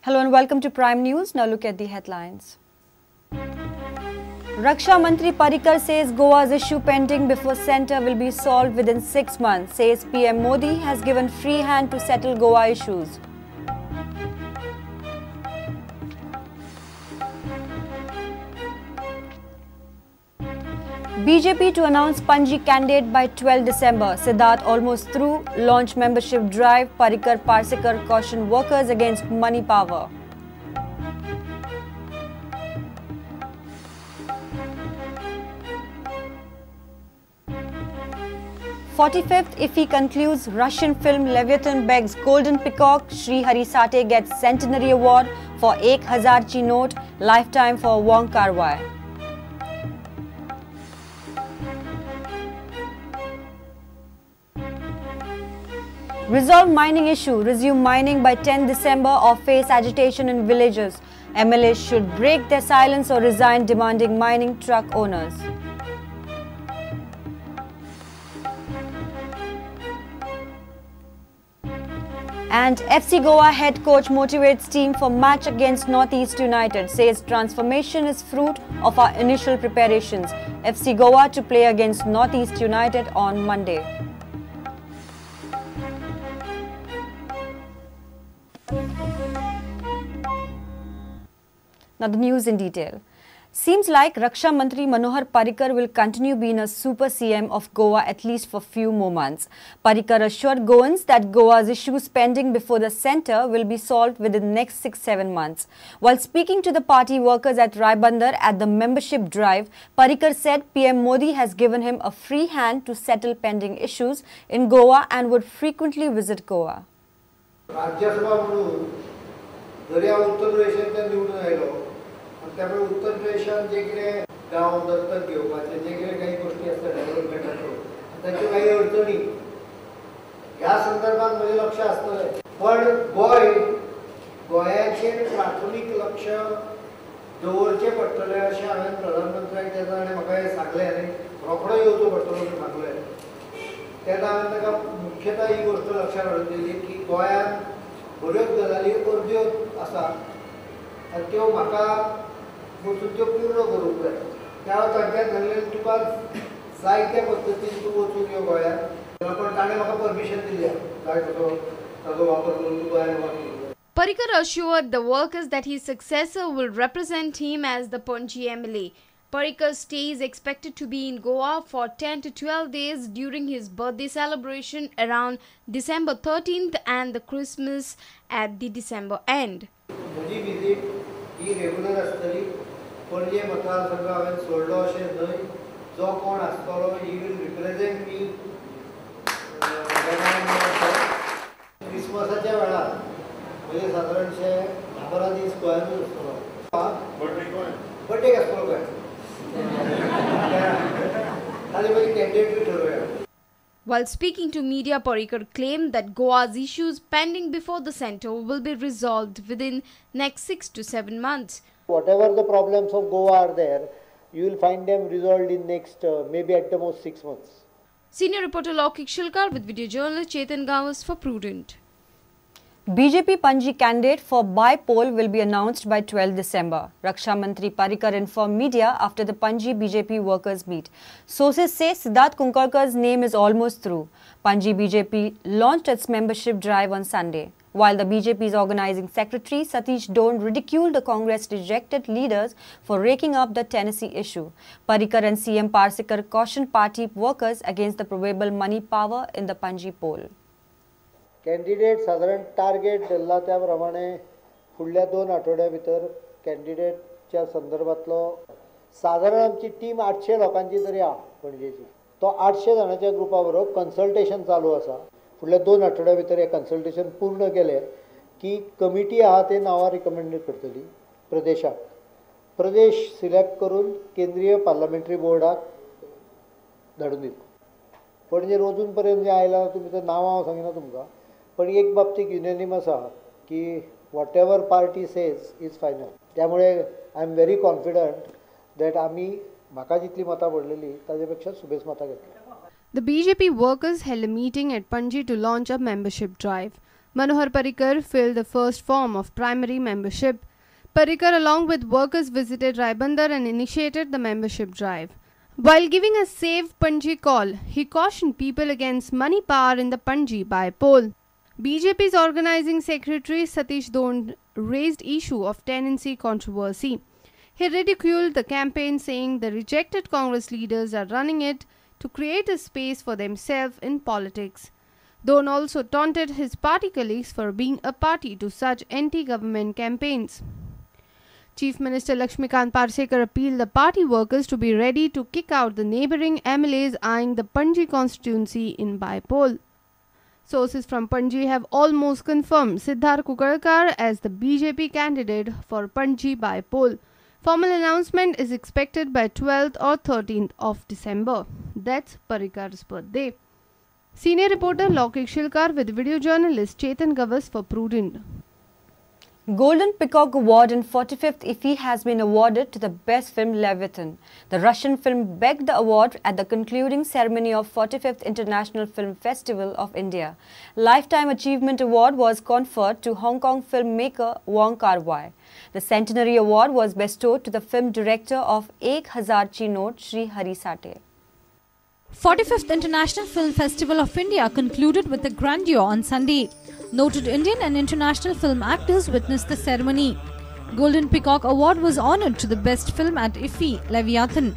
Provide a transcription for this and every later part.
Hello and welcome to Prime News. Now look at the headlines. Raksha Mantri Parrikar says Goa's issue pending before centre will be solved within 6 months. Says PM Modi has given free hand to settle Goa issues. BJP to announce Panaji candidate by 12 December. Siddharth almost through. Launch membership drive. Parrikar Parsekar caution workers against money power. 45th IFFI concludes Russian film Leviathan begs Golden Peacock. Sri Hari Sathe gets Centenary Award for Ek Hazar Chi Note, Lifetime for Wong Kar Wai. Resolve mining issue, resume mining by 10 December or face agitation in villages. MLAs should break their silence or resign, demanding mining truck owners. And FC Goa head coach motivates team for match against Northeast United, says transformation is fruit of our initial preparations. FC Goa to play against Northeast United on Monday. Now the news in detail. Seems like Raksha Mantri Manohar Parrikar will continue being a super CM of Goa at least for few more months. Parrikar assured Goans that Goa's issues pending before the centre will be solved within the next 6-7 months. While speaking to the party workers at Raibandar at the membership drive, Parrikar said PM Modi has given him a free hand to settle pending issues in Goa and would frequently visit Goa. Rajya Sabha म्हणून जरी हांव उत्तर प्रदेशांतल्यान निवडून आयलो आनी त्यामुळे उत्तर प्रदेशांत जे कितें गांव दत्तक घेवपाचे जे कितें काही गोश्टी आसता डेव्हलपमेंटाच्यो ताच्यो काही अडचणी ह्या संदर्भात म्हजें लक्ष आसतलें, पण गोंय गोंयाचेर प्राथमीक लक्ष दवरचें पडटलें अशें हांवें प्रधानमंत्र्याक तेन्ना आनी म्हाका हें सांगलें आनी रोखडो येवचो पडटलो म्हणून सांगलें. तेन्ना हांवें ताका मुख्यतः ही गोश्ट लक्षात हाडून दिली की गोंयांत बऱ्योच गजाली अर्द्यो आसात आनी त्यो म्हाका वचून त्यो पूर्ण करूंक जाय. त्या वेळार तांच्यान सांगलें तुका जाय त्या पद्दतीन तूं वचून यो गोंयांत, पण ताणें म्हाका परमिशन दिल्या जाय तसो ताजो वापर करून तूं गोंयांत वच. Parrikar assured the workers that his successor will represent him as the Panaji MLA. Parrikar's stay is expected to be in Goa for 10 to 12 days during his birthday celebration around December 13th and the Christmas at the December end. म्हजी visit ही regular आसतली. पणजे मतदारसंघ हांवें सोडलो अशें न्हय, जो कोण आसतलो he will represent मी. क्रिसमसाच्या वेळार म्हणजे सादारणशे 10-12 दीस गोंयांतूच आसतलो. बर्थडेक आसतलो गोंयांत. While speaking to media, Parrikar claimed that Goa's issues pending before the centre will be resolved within next 6 to 7 months. Whatever the problems of Goa are there, you will find them resolved in next maybe at the most 6 months. Senior reporter Laukik Shilkar with video journalist Chetan Gawas for Prudent. BJP Panaji candidate for by-poll will be announced by 12 December. Raksha Mantri Parrikar informed media after the Panaji BJP workers meet. Sources say Siddharth Kunkalkar's name is almost through. Panaji BJP launched its membership drive on Sunday. While the BJP's organizing secretary Satish Dhond ridiculed the Congress rejected leaders for raking up the Tennessee issue. Parrikar and CM Parsekar cautioned party workers against the probable money power in the Panaji poll. Candidate सादारण target धरला त्या प्रमाणे फुडल्या 2 आठवड्या भितर कॅन्डिडेटच्या संदर्भातलो सादारण आमची team 800 लोकांची तरी आहा पणजेची. तो 800 जाणांच्या ग्रुपा बरोबर कन्सल्टेशन चालू आसा. फुडल्या 2 आठवड्या भितर हें कन्सल्टेशन पूर्ण केलें की कमिटी आहा ते नांवां रिकमेंड करतली प्रदेशाक. प्रदेश सिलेक्ट करून केंद्रीय पार्लमेंटरी बोर्डाक धाडून दितलो. पणजे अजून पर्यंत जें आयलां तुमी तर नांवां हांव सांगिना तुमकां, पण एक बाबतीत युनॅनिमस आहा की whatever party says is final. त्यामुळे I am very confident that आमी म्हाका जितली मतां पडलेली ताजे पेक्षा सुबेज मतां घेतली. The BJP workers held a meeting at Panaji to launch a membership drive. Manohar Parrikar filled the first form of primary membership. Parrikar along with workers visited Ribandar and initiated the membership drive. While giving a Save Panaji call, he cautioned people against money power in the Panaji by-poll. BJP's organizing secretary Satish Dhond raised issue of tenancy controversy. He ridiculed the campaign, saying the rejected Congress leaders are running it to create a space for themselves in politics. Dhond also taunted his party colleagues for being a party to such anti-government campaigns. Chief Minister Lakshmikant Parsekar appealed the party workers to be ready to kick out the neighbouring MLAs eyeing the Panaji constituency in by-poll. Sources from Panaji have almost confirmed Siddharth Kunkalkar as the BJP candidate for Panaji by-poll. Formal announcement is expected by 12th or 13th of December. That's Parrikar's birthday. Senior reporter Lokik Shilkar with video journalist Chetan Gavas for Prudent. Golden Peacock Award in 45th IFFI has been awarded to the best film Leviathan. The Russian film bagged the award at the concluding ceremony of 45th International Film Festival of India. Lifetime Achievement Award was conferred to Hong Kong filmmaker Wong Kar-wai. The Centenary Award was bestowed to the film director of Ek Hazar Note, Shri Hari Sathe. 45th International Film Festival of India concluded with a grandeur on Sunday. Noted Indian and international film actors witnessed the ceremony. Golden Peacock Award was honoured to the best film at IFFI, Leviathan.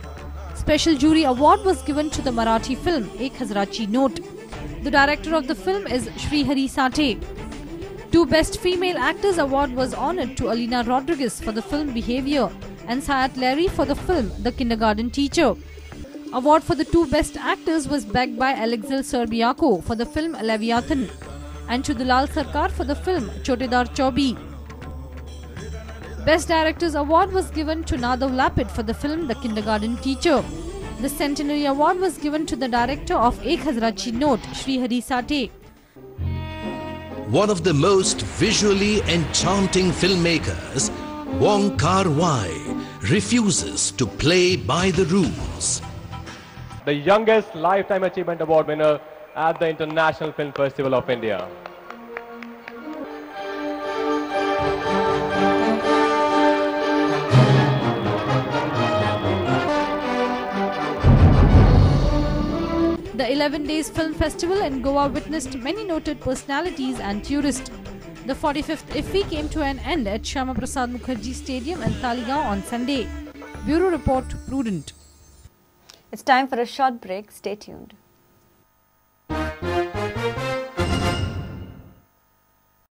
Special Jury Award was given to the Marathi film Ek Hazarachi Note. The director of the film is Shri Hari Sathe. Two Best Female Actors Award was honoured to Alina Rodriguez for the film Behaviour and Sayat Larry for the film The Kindergarten Teacher. Award for the two Best Actors was bagged by Alexei Serbiako for the film Leviathan and Chudulal Sarkar for the film Chotedar Chobi. Best Director's Award was given to Nadav Lapid for the film The Kindergarten Teacher. The Centenary Award was given to the director of Ek Hazarachi Note, Shri Hari Sathe. One of the most visually enchanting filmmakers, Wong Kar-wai, refuses to play by the rules. The youngest Lifetime Achievement Award winner at the International Film Festival of India. The 11 days film festival in Goa witnessed many noted personalities and tourists. The 45th IFFI came to an end at Shyama Prasad Mukherjee Stadium in Taleigao on Sunday. Bureau Report, Prudent. It's time for a short break. Stay tuned.